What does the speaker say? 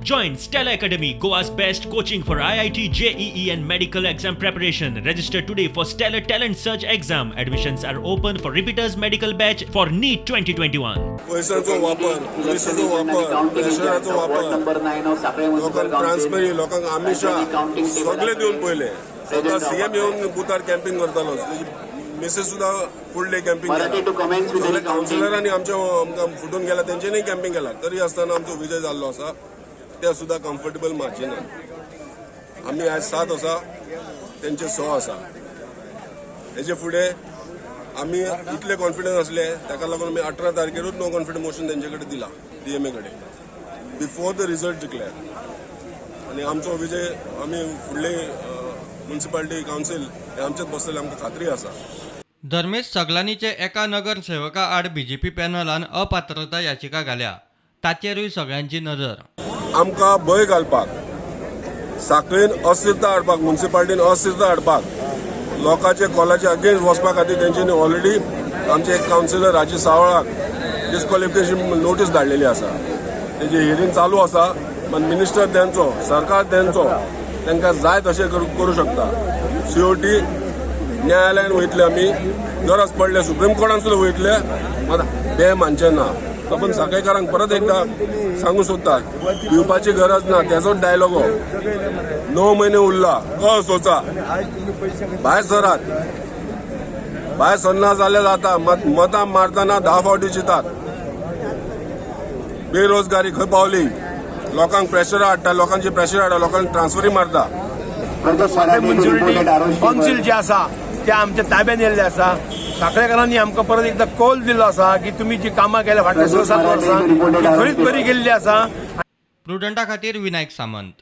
Join Stella Academy, Goa's best coaching for IIT, JEE, and medical exam preparation. Register today for Stellar Talent Search exam. Admissions are open for repeaters medical batch for NEET 2021. पयशांचो वापर, पुलिसाचो वापर, प्रेशराचो वापर, लोकांक ट्रान्सफरी, लोकांक आमिशा सगळे दिवन पयले. स्वता सीएम येवन बुथार कॅम्पिंग करतालो. तेजी मिसेस सुद्दां फूल डे कॅम्पिंग केला. सगळे कावन्सिलरांनी आमच्या आमकां फुटून गेला, तेंच्यांनी कॅम्पिंग केला. तरी आसतना आमचो विजय जाल्लो आसा, ते सुद्दां कम्फर्टेबल मार्जिनान. आमी आयज सात आसा, तेंचे 6 आसा. हेजे फुडें आमी इतले कॉन्फिडन्स आसले, ताका लागून आमी 18 तारखेरूच नो कॉन्फिडन्स मोशन तेंचे कडेन दिला, डीएमए कडेन, बिफोर the result declare. आनी आमचो विजय, आमी फुडले म्युन्सिपालिटी कावन्सील हे आमचेच बसतले, आमकां खात्री आसा. धर्मेश सगलानीचे एका नगरसेवका आड बीजेपी पॅनलान अपात्रता याचिका घाल्या. ताचेरूय सगळ्यांची नजर. आमकां भंय घालपाक, साखळीन अस्थिरता हाडपाक, म्युन्सिपालिटीन अस्थिरता हाडपाक, लोकांचे कॉलाचे अगेन्स्ट वचपा खातीर तेंच्यांनी ऑलरेडी आमचे एक कावन्सिलर राजीव सावळाक डिस्क्वॉलिफिकेशन नोटीस धाडलेली आसा. तेजी हियरींग चालू आसा. पण मिनिस्टर तेंचो, सरकार तेंचो, तांकां जाय तशें करूं शकता. सीओटी न्यायालयान वयतले आमी, गरज पडले सुप्रीम कोर्टान सुद्दां वयतले, मात ते मानचे ना. आपण साखळेकारांक परत एकदा सांगू सोदता, भिवपाची गरज ना. त्याचोच डायलॉग हो. 9 महिने उरला, कळ सोचा, भायर सरात. भायर सरना जाल्यार जाता, मतां मारतना 10 फावटी चिंतात. बेरोजगारी खंय पावली, लोकांक प्रेशर हाडटा, लोकांची प्रेशर हाडटा, लोकांक ट्रान्सफरी मारता. साखळे म्युन्सिपालिटी कावन्सील जे आसा ते आमच्या ताब्यात येयल्ले आसा. साखळेकारांनी आमकां परत एकदा कौल दिल्लो आसा की तुमी जी कामां केल्या फाटल्या 6-7 वर्सां, ती खरीच बरी केल्ली आसा. प्रुडंटा खातीर विनायक सामंत.